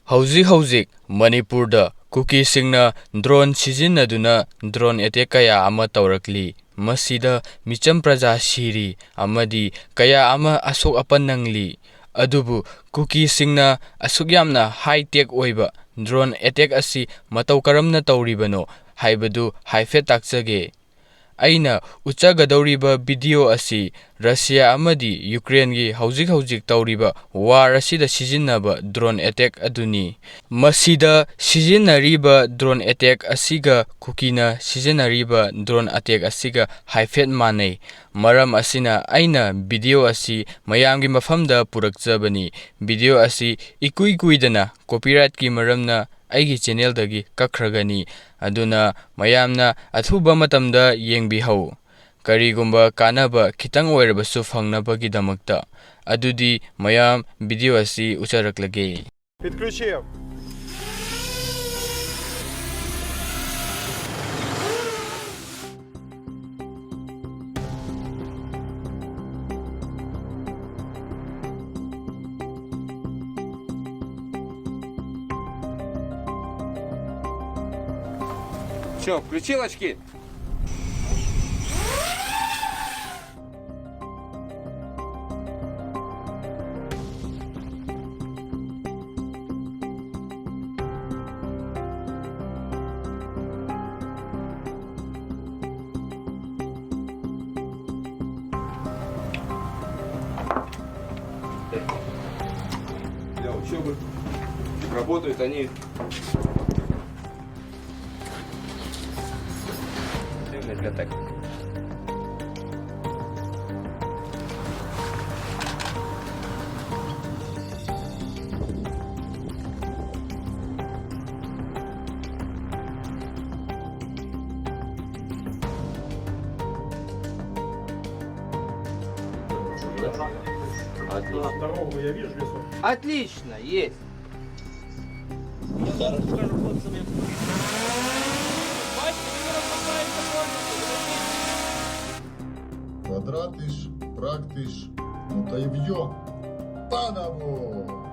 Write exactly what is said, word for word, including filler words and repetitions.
ꯍꯧꯖꯤꯛ ꯍꯧꯖꯤꯛ ꯃꯅꯤꯄꯨꯔꯗ ꯀꯨꯀꯤꯁꯤꯡꯅ drone ꯁꯤꯖꯤꯟꯅꯗꯨꯅ drone attack ꯀꯌꯥ ꯑꯃ ꯇꯧꯔꯛꯂꯤ꯫ ꯃꯁꯤꯗ ꯃꯤꯆꯝ ꯄ꯭ꯔꯖꯥ ꯁꯤꯔꯤ ꯑꯃꯗꯤ ꯀꯌꯥ ꯑꯃ ꯑꯁꯣꯛ ꯑꯄꯟ ꯅꯪꯂꯤ꯫ ꯑꯗꯨꯕꯨ ꯀꯨꯀꯤꯁꯤꯡꯅ ꯑꯁꯨꯛ ꯌꯥꯝꯅ high tech ꯑꯣꯏꯕ drone attack ꯑꯁꯤ ꯃꯇꯧ ꯀꯔꯝꯅ ꯇꯧꯔꯤꯕꯅꯣ ꯍꯥꯏꯕꯗꯨ ꯍꯥꯏꯐꯦꯠ ꯇꯥꯛꯆꯒꯦ꯫ ꯑꯩꯅ ꯎꯠꯆꯒꯗꯧꯔꯤꯕ video ꯑꯁꯤ ꯔꯁꯤꯌꯥ ꯑꯃꯗꯤ ꯌꯨꯀ꯭ꯔꯦꯟꯒꯤ ꯍꯧꯖꯤꯛ ꯍꯧꯖꯤꯛ ꯇꯧꯔꯤꯕ war ꯑꯁꯤꯗ ꯁꯤꯖꯤꯟꯅꯕ drone attack ꯑꯗꯨꯅꯤ꯫ ꯃꯁꯤꯗ ꯁꯤꯖꯤꯟꯅꯔꯤꯕ drone attack ꯑꯁꯤꯒ ꯀꯨꯀꯤꯅ ꯁꯤꯖꯤꯟꯅꯔꯤꯕ drone attack ꯑꯁꯤꯒ ꯍꯥꯏꯐꯦꯠ ꯃꯥꯟꯅꯩ꯫ ꯃꯔꯝ ꯑꯁꯤꯅ ꯑꯩꯅ video ꯑꯁꯤ ꯃꯌꯥꯝꯒꯤ ꯃꯐꯝꯗ ꯄꯨꯔꯛꯆꯕꯅꯤ꯫ Video ꯑꯁꯤ ꯏꯀꯨꯏ ꯀꯨꯏꯗꯅ copyrightꯀꯤ ꯃꯔꯝꯅ ꯑꯩꯒꯤ channelꯗꯒꯤ ꯀꯛꯈ꯭ꯔꯒꯅꯤ꯫ ꯑꯗꯨꯅ ꯃꯌꯥꯝꯅ ꯑꯊꯨꯕ ꯃꯇꯝꯗ ꯌꯦꯡꯕꯤꯍꯧ꯫ ꯀꯔꯤꯒꯨꯝꯕ ꯀꯥꯟꯅꯕ ꯈꯤꯇꯪ ꯑꯣꯏꯔꯕꯁꯨ ꯐꯪꯅꯕꯒꯤꯗꯃꯛꯇ꯫ ꯑꯗꯨꯗꯤ ꯃꯌꯥꯝ video ꯑꯁꯤ ꯎꯠꯆꯔꯛꯂꯒꯦ꯫ Підключив. Все, включил очки? Для учебы. Работают они. Для так. Отлично. Дорогу я вижу, лесу. Отлично, есть. Квадратиш, praktiš, nu tai vjo. Padamo!